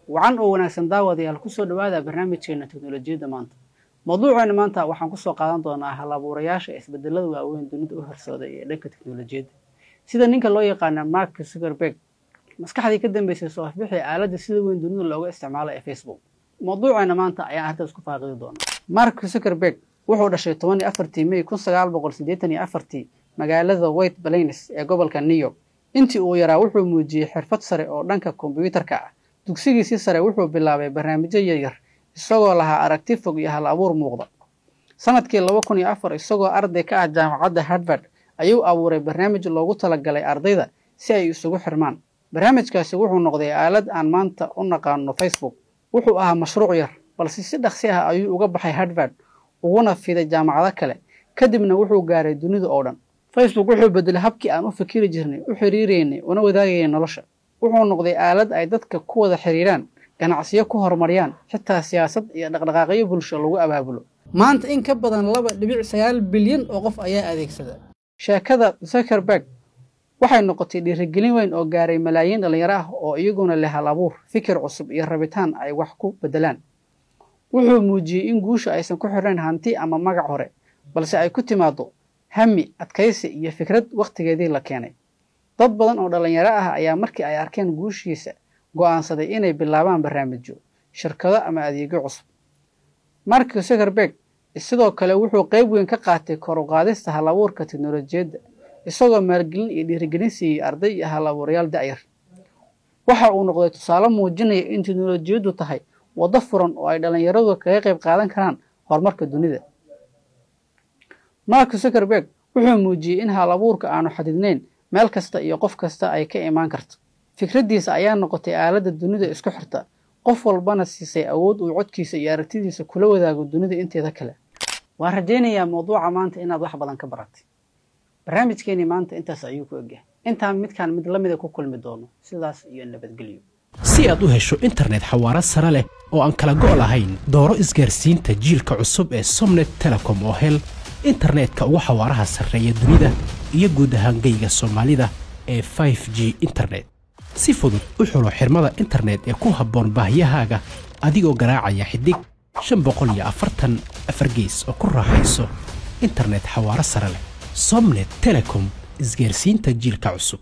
Wacan oo wanaagsan daawadayaal, kusoo dhawaada barnaamijkeena teknolojiyadda maanta. Mawduuceena maanta waxaan kusoo qaadan doonaa hal abuurayaasha isbedelada waaweyn dunida u horsooday ee dhanka teknolojiyadda, sida ninka loo yaqaana Mark Zuckerberg, maskaxdii ka dambeysay soo afbixii aaladda sida weyn dunida looga isticmaalo ee Facebook. Mawduuceena maanta ayaan arrintaas ku faaqidi doonaa. Mark Zuckerberg wuxuu dhashay 14-tii May 1984-tii magaalada White Plains ee gobolka New York. Intii uu yaraa wuxuu muujiyey xirfad sare oo dhanka kombiyuutarka ah. Dugsigiisii sare wuxuu bilaabay barnaamijyo yaryar, isagoo lahaa aragti fog iyo hal abuur muuqda. Sanadkii 2004, isagoo arday ka ah jaamacadda Harvard, ayuu abuuray barnaamij loogu talagalay ardayda si ay isugu xirmaan. Barnaamijkaasi wuxuu noqday aalad aan maanta u naqaano Facebook. Wuxuu ahaa mashruuc yar, balse si dhaqsi ah ayuu uga baxay Harvard uguna fiday jaamacado kale, kadibna wuxuu gaaray dunida oo dhan. Facebook wuxuu bedelay habkii aan u fikiri jirnay, u xiriireynay, una wadaagaynay nolosha. Wuxuu noqday aalad ay dadka ku wada xiriiraan, ganacsiyo ku horumariyaan, xitaa siyaasad iyo dhaqdhaqaaqyo bulsho lagu abaabulo. Maanta in ka badan 2.9 bilyan oo qof ayaa adeegsada. Sheekada Zuckerberg waxay noqotay dhiirigelin weyn oo gaaray malaayiin dhalinyaro ah oo iyaguna leh hal abuur, fikir cusub iyo rabitaan ay wax ku bedelaan. Wuxuu muujiyey in guusha aysan ku xirnayn hanti ama magac hore, balse ay ku timaado hami, adkaysi iyo fikrad wakhtigeedii la keenay. Dad badan oo dhalinyaro ah ayaa markii ay arkeen guushiisa go'aansaday inay bilaabaan barnaamijyo, shirkado ama adeegyo cusub. Mark Zuckerberg sidoo kale wuxuu qayb weyn ka qaatay kor u qaadista hal abuurka teknolojiyadda, isagoo maalgelin iyo dhiirigelin siiyey arday iyo hal abuurayaal da'yar. Waxa uu noqday tusaale muujinaya in teknolojiyaddu tahay waddo furan oo ay dhalinyaradu kaga qayb qaadan karaan horumarka dunida. Mark Zuckerberg wuxuu muujiyey in hal abuurka aanu xadidnayn, meel kasta iyo qof kasta ay ka imaan karto. Fikraddiisa ayaa noqotay aaladda dunida isku xirta, qof walbana siisay awood uu codkiisa iyo aragtidiisa kula wadaago dunida inteeda kale. Waan rajaynayaa mawduuca maanta inaad wax badan ka baratay. Barnaamijkeenii maanta intaas ayuu ku egyahay. Intaan midkaan mid la mida ku kulmi doono, sidaas iyo nabadgelyo. Si aad u hesho internet xawaaro sare leh oo aan kala go' lahayn, dooro isgaarsiinta jiilka cusub ee Somnet Telecom oo hel internetka ugu xawaaraha sarreeya dunida iyo guud ahaan geyga Soomaalida ee 5G internet. Si fudud u xulo xirmada internet ee ku habboon baahiyahaaga adigoo garaacaya xidig 540 afar gees oo ku raaxayso internet xawaaro sare leh. Somnet Telecom, isgaarsiinta jiilka cusub.